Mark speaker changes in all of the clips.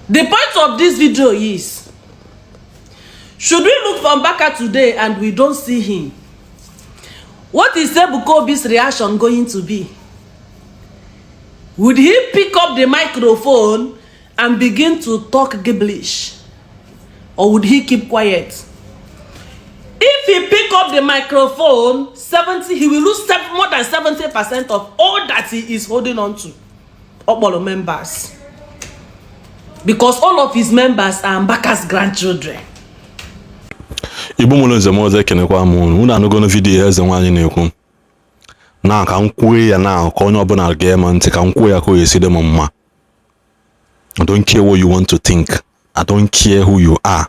Speaker 1: The point of this video is, should we look for Mbaka today and we don't see him, what is Ebuka Obi's reaction going to be? Would he pick up the microphone and begin to talk giblish? Or would he keep quiet? If he pick up the microphone, 70, he will lose more than 70% of all that he is holding on to. Okporo members. Because all of his members are Mbaka's grandchildren.
Speaker 2: Igbo mụrụ nze m ọzọ, ekenekwa m unu. Unu anụgo video eze nwaanyị na-ekwu na ka m kwuo ya na ka onye ọbụla gee m ntị, ka m kwuo ya ka o esi dị m mma. I don't care what you want to think. I don't care who you are.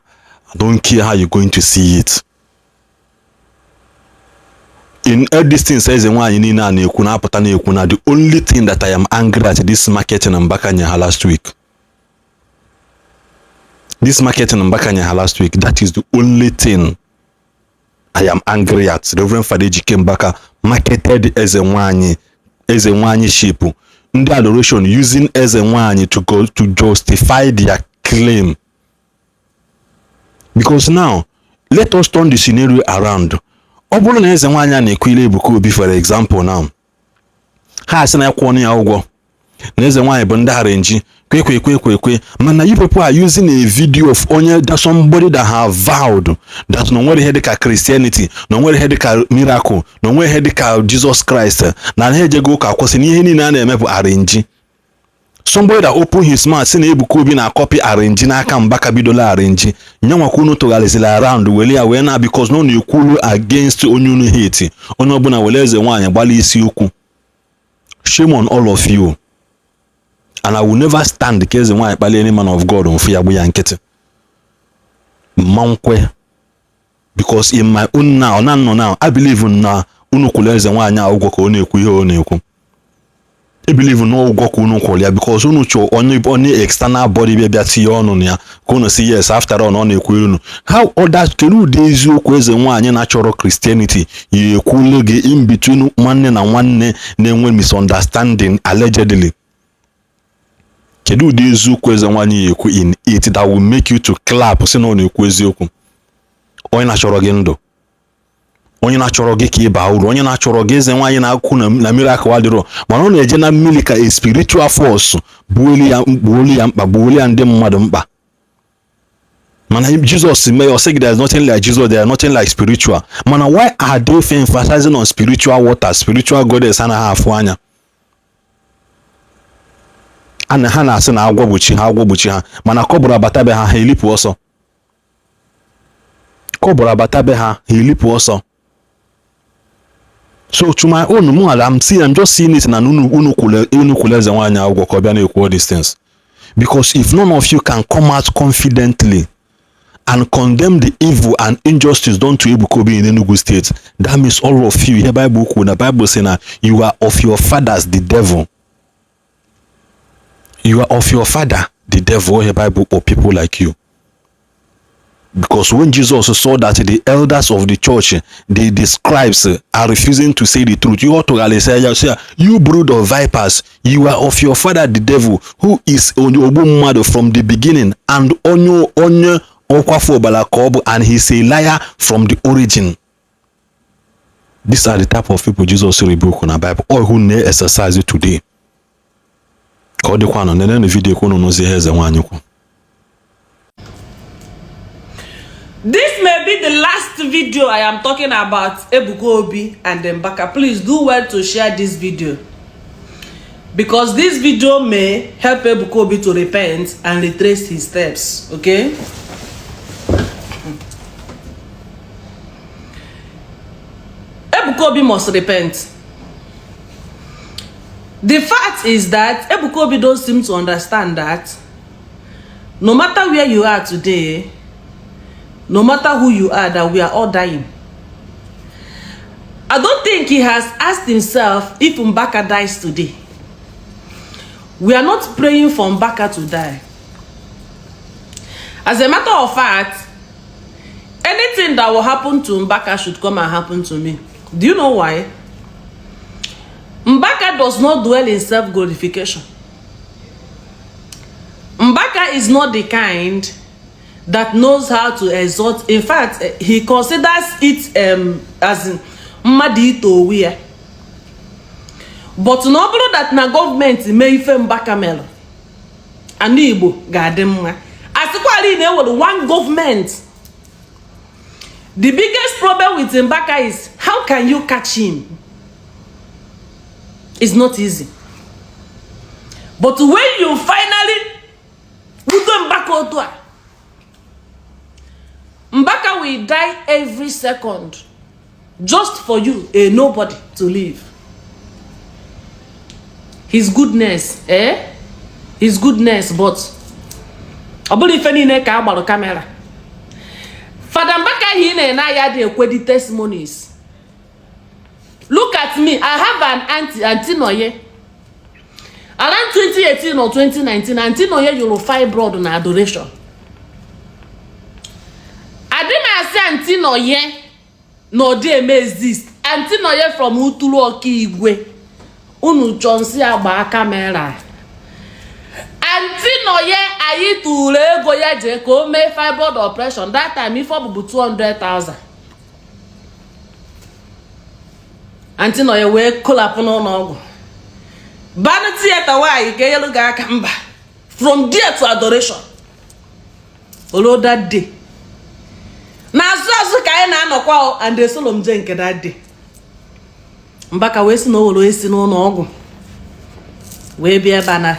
Speaker 2: I don't care how you're going to see it. In all these things eze nwaanyị niile a na-ekwu na-apụta na-ekwu na the only thing that I am angry at, this marketing Mbaka nye ha last week. This marketing Mbaka nye ha last week, that is the only thing I am angry at. Reverend Father Ejike Mbaka marketed eze nwaanyị, eze nwaanyị ship, ndị adoration, using eze nwaanyị to go to justify their claim. Because now, let us turn the scenario around. Ọ bụrụ na eze nwaanyị a na-ekwu ile Ebuka Obi, for example now, ha asị na akwụọ ya ụgwọ na eze nwaanyị bụ ndị arenji kwe kwe kwe kwe kwe, mana you people are using a video of onye that somebody that have vowed that na onwere ihe dịka Christianity, na onwere ihe dịka miracle, na onwere ihe dịka Jesus Christ, na ha ejego ụka kwụsị, na ihe niile a na-eme bụ arenji. Somebody that open his mouth sị na Ebuka Obi na-acopy arenji n'aka Mbaka bidola arenji nyanwakwa, unu tụgharịzila around were ya wee na because na ọ na-ekwulu against onye unu hate. Onye ọbụla were eze nwaanyị gbalị isi ukwu. Shame on all of you, and I will never stand ka eze nwaanyị kpalie any man of God mfu ya gbu ya nkịtị mma nkwe, because in my own now na nọ now, I believe na unu kwụrụ eze nwaanyị a ụgwọ ka ọ na-ekwu ihe ọ na-ekwu. I believe na ụgwọ ka unu kwụrụ ya, because unu chọọ onye external body bịa tinye ọnụ na ya ka unu si yes, after all na ọ na-ekwu unu how other. Kedu ụdị eziokwu eze nwaanyị na-achọrọ Christianity ya ekwule gị in between nwanne na nwanne na-enwe misunderstanding allegedly? Kedu ụdị eziokwu eze nwaanyị ya ekwu in it that will make you to clap si na ọ na-ekwu eziokwu? Onye na-achọrọ gị ndụ, onye na-achọrọ gị ka ị baa uru, onye na-achọrọ gị, eze nwaanyị na-akụ na miracle adịrọ, mana ọ na-eje na mmiri ka a spiritual force gbuolu ya, gbuolu ya mkpa, gbuolu ya ndị mmadụ mkpa. Mana Jizọs mee, ọ sị gị there is nothing like Jesus, there is nothing like spiritual. Mana why are they emphasizing on spiritual water, spiritual goddess anaghị afụ anya? Ana ha na-asị na agwọ bụ chi ha, agwọ bụ chi ha, mana kọbụrụ abata be ha, ha elipụ ọsọ. Kọbụrụ abata be ha, ha elipụ ọsọ. So to my own mụ, I'm just seeing it na unu kwuru eze nwaanyị ụgwọ ka ọ bịa na-ekwu all these things, because if none of you can come out confidently and condemn the evil and injustice done to Ebuka Obi in Enugu State, that means all of you, ihe Bible kwuru na Bible say na you are of your fathers the devil. You are of your father the devil. Ihe Bible for people like you, because when Jesus saw that the elders of the church, the scribes, are refusing to say the truth, you ought to say, "You brood of vipers, you are of your father the devil, who is onye ogbu mmadụ from the beginning, and onye ọkwafu ọbara ka ọ bụ, and he is a liar from the origin." These are the type of people Jesus rebuke na Bible, all who na-exercise today. Ka ọ dịkwa nọ nene video ka unu nụzie ihe eze nwaanyị kwu.
Speaker 1: This may be the last video I am talking about Ebuka Obi and Mbaka. Please do well to share this video, because this video may help Ebuka Obi to repent and retrace his steps, okay? Ebuka Obi must repent. The fact is that Ebuka Obi don't seem to understand that no matter where you are today, no matter who you are, that we are all dying. I don't think he has asked himself if Mbaka dies today. We are not praying for Mbaka to die. As a matter of fact, anything that will happen to Mbaka should come and happen to me. Do you know why? Mbaka does not dwell in self-glorification. Mbaka Mbaka is not the kind that knows how to exalt. In fact, he considers it as in mmadụ ito onwe ya. But na ọ bụrụ that na gọọmenti mee ife Mbaka melụ, ana Igbo ga-adị mma. Asịkwala na ewere one government. The biggest problem with Mbaka is, how can you catch him? It's not easy. But when you finally wute Mbaka otu a, Mbaka will die every second just for you, a nobody, to live. His goodness, eh? His goodness, but ọ bụrụ ife niile ka a gbara camera. Fada Mbaka ihe ị na-ene anya dị ekwedi testimonies. Look at me, I have an auntie, Auntie Noye. Around 2018 or 2019, Auntie Noye yụrụ fibroid na adoration. Adị m asị Auntie Noye na ọ dị eme exist. Auntie Noye from Uturu Ọkaigwe. Unu chọọ nsị agba camera. Auntie Noye, anyị tụrụ ego ya jee ka o mee fibroid operation. That time ife ọ bụbu 200,000. Auntie Noye wee collapse n'ụlọ ọgwụ. Banụ theatre nwaanyị ka enyelu gị aka mba. From there to adoration. Olo that day. N'azụ azụ ka anyị na-anọkwa and esolo m jee nke that day. Mbaka wee sị na o were esi n'ụlọ ọgwụ wee bịa ebe a na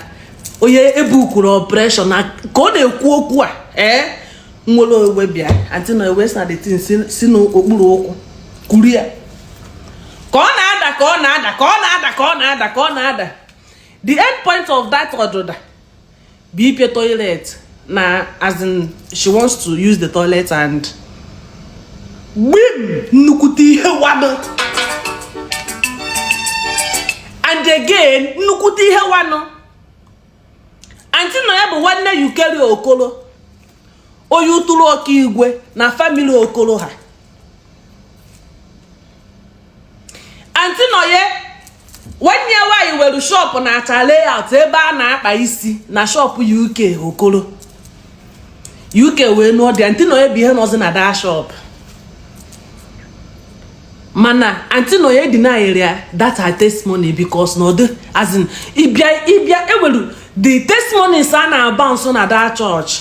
Speaker 1: onye ebukuru operation na ka ọ na-ekwu okwu a, ee, nwere owe bịa. Auntie Noye wee sị na the thing si n'okpuru ụkwụ kuru ya ka ọ na-ada, ka ọ na-ada, ka ọ na-ada, ka ọ na-ada, ka ọ na-ada. The end point of that ọdụda bụ ipe toilet na, as in, she wants to use the toilet and gbim, nnukwute ihe wado. And again, nnukwute ihe wanụ. Auntie Noye bụ nwanne Yukeri Okolo, onye Uturu Ọkaigwe na family Okolo ha. Auntie Noye nwanne ya nwaanyị were shop na Acha Layout ebe a na-akpa isi na shop UK Okolo. UK wee nụọ dị. Auntie Noye bụ ihe nọzi na that shop, mana Auntie Noye denied ya that her testimony because na ọdị, as in, ịbịa ịbịa ewelu the testimonies a na-aba nso na that church.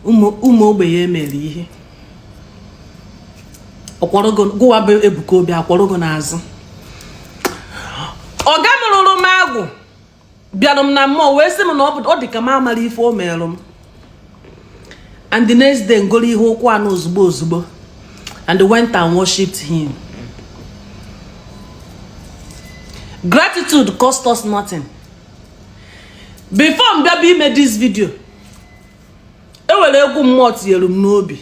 Speaker 1: Ụmụ ogbenye emere ihe ọkwọrọgo gụwa bụ Ebuka Obi akwọrọgo n'azụ. Ọga m rụrụ m agwụ bịara m na mmụọ wee sị m na ọ dị ka m amara ife o merụ m. And the next day, ngoro ihe ụkwụ anọ ozugbo ozugbo and went and worshipped him. Gratitude cost us nothing. Before m bịa bụ ime this video, ewere egwu mmụọ tinyere m n'obi.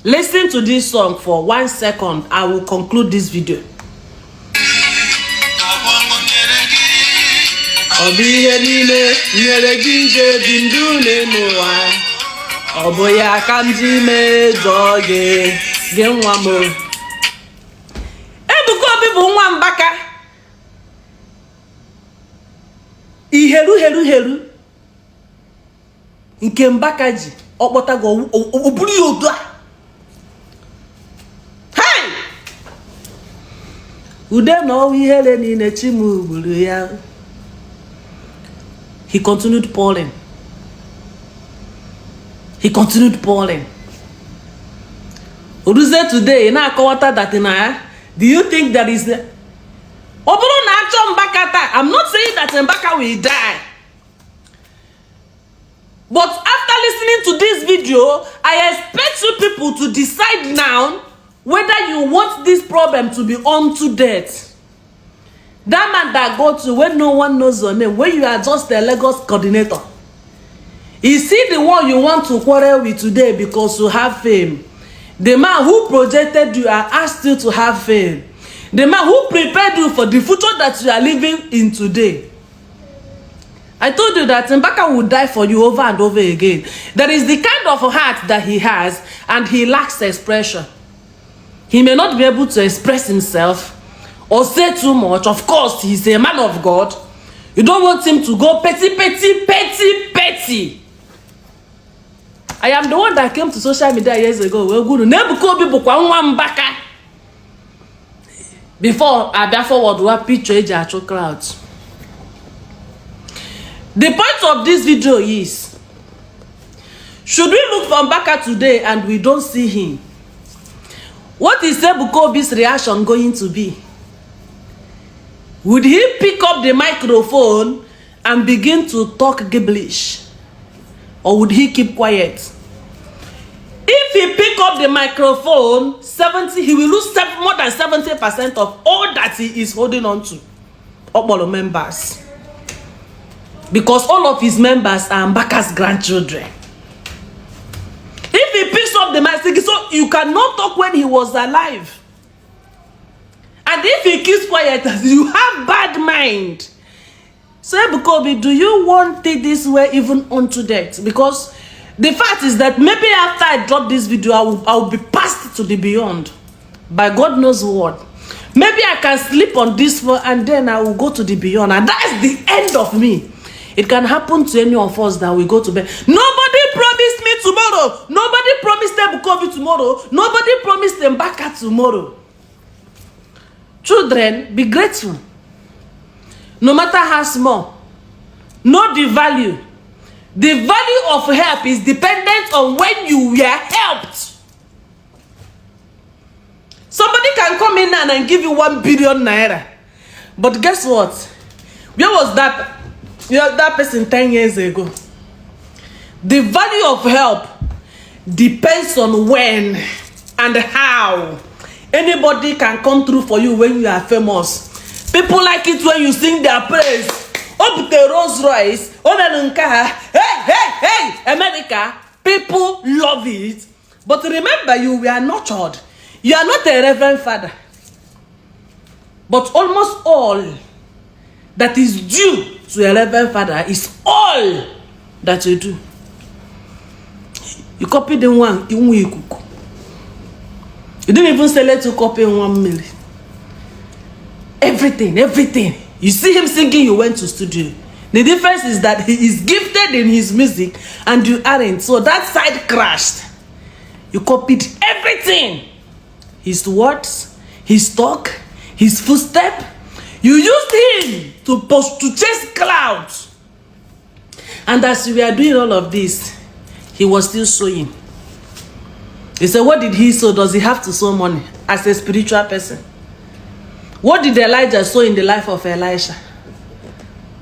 Speaker 1: Listen to this song for one second, I will conclude this video. Ọ bụ ihe niile nyere gị ije bi ndụ n'elu ụwa, ọ bụ ya ka m ji mejọọ gị, gị nwa m. Ebuka Obi bụ nwa Mbaka iheru heru heru nke Mbaka ji ọkpọta gị o buru ya otu a. Hey! Ude na ọnwa ihere niile chimu gburu ya. He continued pouring, he continued pouring. Oruzie today na-akọwata that na ya, do you think there is, ọ bụrụ na achọ Mbaka taa, I'm not saying that Mbaka will die, but after listening to this video, I expect you people to decide now whether you want this problem to be unto death. That man that go to when no one knows your name, when you are just a Lagos coordinator, is he the one you want to quarrel with today because you have fame? The man who projected you and asked you to have fame, the man who prepared you for the future that you are living in today. I told you that Mbaka will die for you over and over again. That is the kind of heart that he has, and he lacks expression. He may not be able to express himself or say too much. Of course, he's a man of God. You don't want him to go petty, petty, petty, petty. I am the one that came to social media years ago wee gwuru na Ebuka Obi bụkwa nwa Mbaka before abịa forward wa picture eji achụ crowd. The point of this video is, should we look for Mbaka today and we don't see him, what is Ebuka Obi's reaction going to be? Would he pick up the microphone and begin to talk gibberish, or would he keep quiet? If he pick up the microphone, 70, he will lose more than 70% of all that he is holding on to. Okporo members. Because all of his members are Mbaka's grandchildren. If he picks up the mic, so you cannot talk when he was alive. And if he keeps quiet, you have bad mind. So Ebuka Obi, do you want it this way even unto death? Because the fact is that maybe after I drop this video, I will be passed to the beyond by God knows what. Maybe I can sleep on this floor and then I will go to the beyond. And that's the end of me. It can happen to any of us that we go to bed. Nobody promised me tomorrow. Nobody promised Ebuka Obi tomorrow. Nobody promised Mbaka tomorrow. Children, be grateful. No matter how small. Know the value. The value of help is dependent on when you were helped. Somebody can come in now and give you ₦1 billion. But guess what? Where was that person 10 years ago? The value of help depends on when and how. Anybody can come through for you when you are famous. People like it when you sing their praise. O bute Rolls Royce, o mere nke ha, hey, hey, hey, America, people love it. But remember, you were nurtured. You are not a reverend father. But almost all that is due to a reverend father is all that you do. You copy the one nwa ikuku. You didn't even say let you copy 1 million. Everything, everything. You see him singing, you went to studio. The difference is that he is gifted in his music and you aren't. So that side crashed. You copied everything. His words, his talk, his footstep. You used him to post to chase clouds. And as we are doing all of this, he was still sowing. He said, "What did he sow? Does he have to sow money as a spiritual person?" What did Elijah sow in the life of Elisha?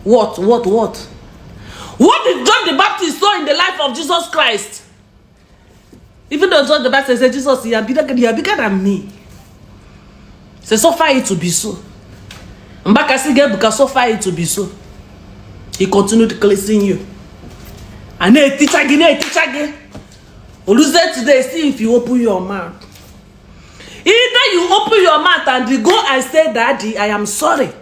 Speaker 1: What? What did John the Baptist sow in the life of Jesus Christ? Even though John the Baptist said, "Jesus, you are bigger than me." Say, "Suffer it to be so." Mbaka sị Ebuka, "Suffer it to be so." He continued cleansing you. And na-eticha gị, na-eticha gị. Oluzie today, see if you open your mouth. Either you open your mouth and you go and say, "Daddy, I am sorry."